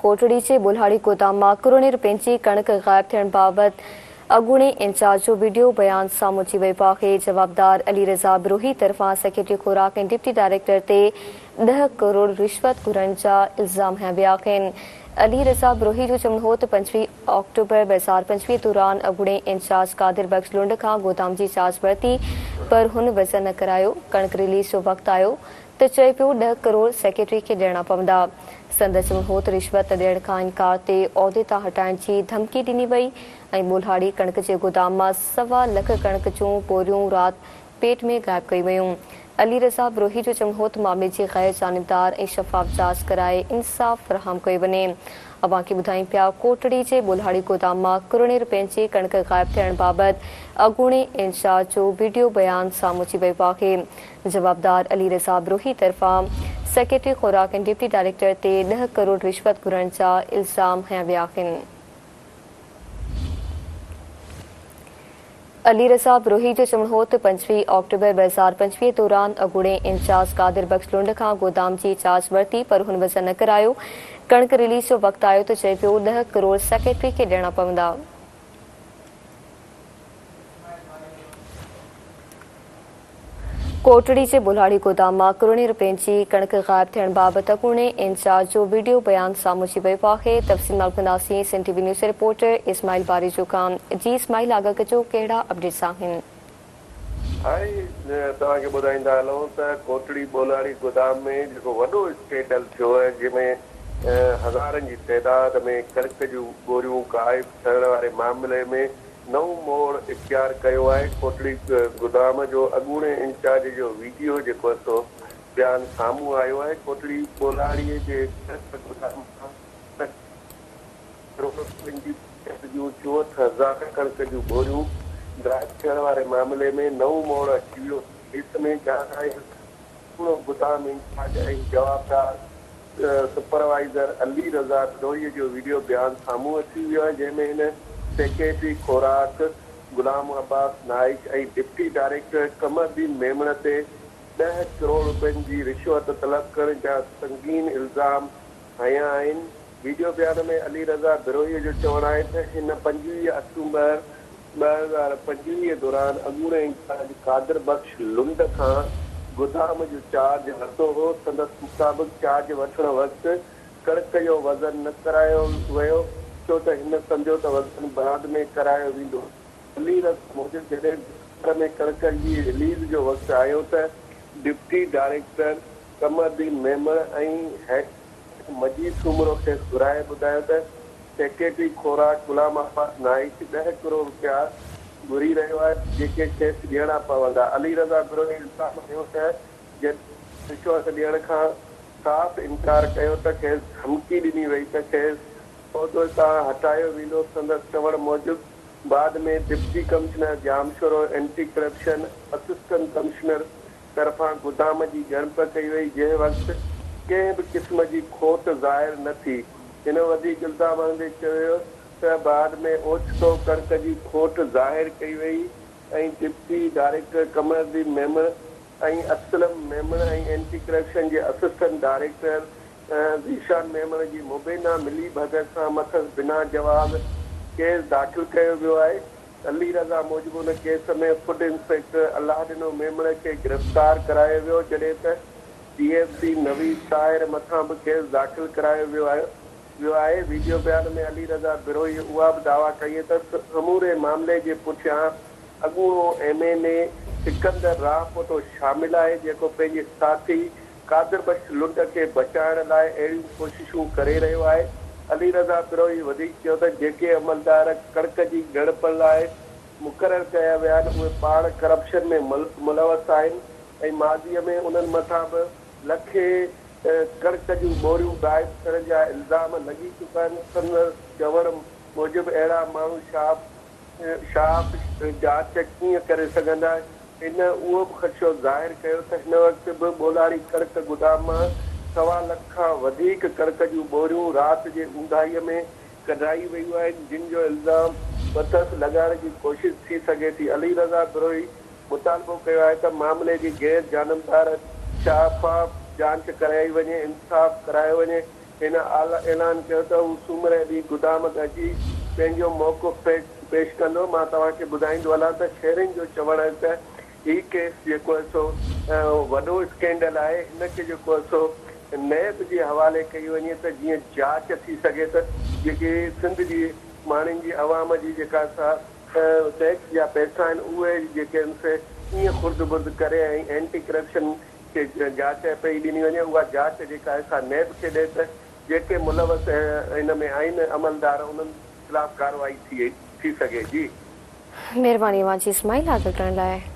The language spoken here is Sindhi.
ڪوٽڙي جي ٻولهاڙي گودام مان ڪروڙين رپين جي ڪڻڪ غائب ٿيڻ بابت اڳوڻي انچارج جو وڊيو بيان سامهون اچي ويو آهي. جوابدار علي رضا بروهي طرفان سيڪريٽري خوراڪ ۽ ڊپٽي ڊائريڪٽر تي ڏهه ڪروڙ رشوت گهرڻ جا الزام هنيا ويا آهن. علي رضا بروهي جو چوڻ هو ته 25 آڪٽوبر 2025 دوران اڳوڻي انچارج قادر بخش لنڊ کان گودام جي چارج ورتي پر هن وزن نه ڪرايو، ڪڻڪ رليز جو وقت آيو ته چئي پيو ڏهه ڪروڙ سيڪريٽري کي ڏيڻا پوندا. سندس چوڻ هو ته رشوت نه ڏيڻ کان انڪار تي عهدي تان هٽائڻ جي ڌمڪي ڏني وئي ۽ ٻولهاڙي ڪڻڪ جي گودام مان سوا لک ڪڻڪ جون ٻوريون رات پيٽ ۾ غائب ڪيون ويون. علي رضا بروهي جو چوڻ هو ته معاملي جي غير جانبدار ۽ شفاف جاچ ڪرائي انصاف فراهم ڪيو وڃي. اوهان کي ٻڌايون پيا ڪوٽڙي جي ٻولهاڙي گودام مان ڪروڙين رپين جي ڪڻڪ غائب ٿيڻ بابت اڳوڻي انچارج جو وڊيو بيان سامهون اچي ويو آهي. جوابدار علي رضا بروهي طرفان سيڪريٽري خوراڪ ۽ ڊپٽي ڊائريڪٽر تي ڏهه ڪروڙ رشوت گهرڻ جا الزام هنيا ويا آهن. علي رضا بروهي جو چوڻ هو ته 25 آڪٽوبر 2025 دوران اڳوڻي انچارج قادر بخش لنڊ کان گودام جي چارج ورتي پر هن وزن نه ڪرايو، ڪڻڪ رليز جو وقت آيو ته چئي پيو ڏهه ڪروڙ سيڪريٽري کي ڏيڻا پوندا. ڪوٽڙي جي ٻولهاڙي گودام مان ڪروڙين رپين جي ڪڻڪ غائب ٿيڻ بابت اڳوڻي انچارج جو وڊيو بيان سامهون اچي ويو آهي، تفصيل معلوم ڪنداسين سنڌ ٽي وي نيوز جي رپورٽر اسماعيل باريجو کان، جي اسماعيل آگاهه ڪجو ڪهڙا اپڊيٽس آهن. هاڻي توهان کي ٻڌائيندا هلون ته ڪوٽڙي ٻولهاڙي گودام ۾ جيڪو وڏو اسڪينڊل ٿيو آهي جنهن ۾ هزارن جي تعداد ۾ ڪڻڪ جون ٻوريون غائب ٿيڻ واري معاملي ۾ نئون موڙ اختيار ڪيو آهي، ڪوٽڙي گدام جو اڳوڻي انچارج جو ويڊيو جيڪو آهي سو بيان سامهون آيو آهي، ڪوٽڙي ٻولهاڙي جي ڪڻڪ گدام مان ست ڪروڙ رپين جي بچت جون 64 هزار ڪڻڪ جون ٻوريون غائب ٿيڻ واري معاملي ۾ نئون موڙ اچي ويو، ڪيس ۾ ڄاڻايل اڳوڻو گدام انچارج ۽ جوابدار سپروائيزر علي رضا بروهي جو وڊيو بيان سامهون اچي ويو آهي جنهن ۾ هن سيڪريٽري خوراڪ غلام عباس نائيڪ ۽ ڊپٽي ڊائريڪٽر قمرالدين ميمڻ تي ڏهه ڪروڙ رپين جي رشوت طلب ڪرڻ جا سنگين الزام هنيا آهن. وڊيو بيان ۾ علي رضا بروهي جو چوڻ آهي ته هن 25 آڪٽوبر 2025 دوران اڳوڻي انچارج قادر بخش لنڊ کان گدام جو چارج ورتو هو، سندس مطابق چارج وٺڻ وقت ڪڻڪ جو وزن نه ڪرايو ويو ڇو ته هن سمجهيو ته وزن بعد ۾ ڪرايو ويندو. علي رضا موجب جڏهن ڊسمبر ۾ ڪڻڪ جي رليز جو وقت آيو ته deputy director Qamaruddin Memon ۽ head Majid Soomro کيس گهرائي ٻڌايو ته سيڪريٽري خوراڪ غلام عباس نائيڪ ڏهه ڪروڙ رپيا گهري رهيو آهي جيڪي کيس ڏيڻا پوندا. علي رضا بروهي الزام هنيو ته جڏهن رشوت ڏيڻ کان صاف انڪار ڪيو ته کيس ڌمڪي ڏني وئي ته کيس عهدي تان هٽايو ويندو. سندس چوڻ موجب بعد ۾ deputy commissioner Jamshoro anti corruption assistant commissioner طرفان گدام جي ڳڻپ ڪئي وئي جنهن وقت ڪنهن به قسم جي کوٽ ظاهر نه ٿي. هن وڌيڪ الزام هڻندي چيو ته بعد ۾ اوچتو ڪڻڪ جي کوٽ ظاهر ڪئي وئي ۽ deputy director Qamaruddin Memon ۽ Aslam Memon ۽ anti corruption جي اسسٽنٽ ڊائريڪٽر ذيشان ميمڻ جي مبينا ملي ڀڳت سان مٿس بنا جواز ڪيس داخل ڪيو ويو آهي. علي رضا موجب ان ڪيس ۾ فوڊ انسپيڪٽر الله ڏنو ميمڻ کي گرفتار ڪرايو ويو جڏهن ته D F C Naveed Tahir مٿان به ڪيس داخل ڪرايو ويو آهي. ويڊيو بيان ۾ علي رضا بروهي اها به دعويٰ ڪئي ته سموري معاملي جي پٺيان اڳوڻو M N A Sikandar Rahpoto شامل آهي جيڪو پنهنجي ساٿي قادر بخش لنڊ کي بچائڻ لاء اهڙيون ڪوششون ڪري رهيو آهي. علي رضا بروهي وڌيڪ چيو ته جيڪي عملدار ڪڻڪ جي ڳڻپ لاء مقرر ڪيا ويا آهن اهي پاڻ ڪرپشن ۾ ملوث آهن ۽ ماضي ۾ انهن مٿان به لکين ڪڻڪ جون ٻوريون غائب ٿيڻ جا الزام لڳي چڪا آهن. سندس چوڻ موجب اهڙا ماڻهو شفاف جاچ ڪيئن ڪري سگهندا؟ هن اهو به خدشو ظاهر ڪيو ته هن وقت به ٻولهاڙي ڪڻڪ گدام مان سوا لک کان وڌيڪ ڪڻڪ جون ٻوريون رات جي اونداهي ۾ ڪڍرائي ويون آهن، جن جو الزام مٿس لڳائڻ جي ڪوشش ٿي سگهي ٿي. علي رضا بروهي مطالبو ڪيو آهي ته معاملي جي غير جانبدار ۽ شفاف جاچ ڪرائي وڃي، انصاف ڪرايو وڃي. هن اعلان ڪيو ته هو سومر ڏينهن گدام تي اچي پنهنجو موقف پيش ڪندو. مان توهان کي ٻڌائيندو هلان ته شهرين جو چوڻ آهي ته هي ڪيس جيڪو آهي سو وڏو اسڪينڊل آهي، هن کي جيڪو آهي سو نيب جي حوالي ڪئي وڃي ته جيئن جاچ ٿي سگهي ته جيڪي سنڌ جي ماڻهن جي عوام جي جيڪا سا ٽيڪس جا پئسا آهن اهي جيڪي آهن سي ائين خرد برد ڪري ۽ اينٽي ڪرپشن کي جاچ پئي ڏني وڃي اها جاچ جيڪا آهي سا نيب کي ڏئي ته جيڪي ملوث ان ۾ آهن عملدار انهن خلاف ڪارروائي ٿي سگهي جي. مهرباني اوهان جي اسماعيل آگاهه ڪرڻ لاء.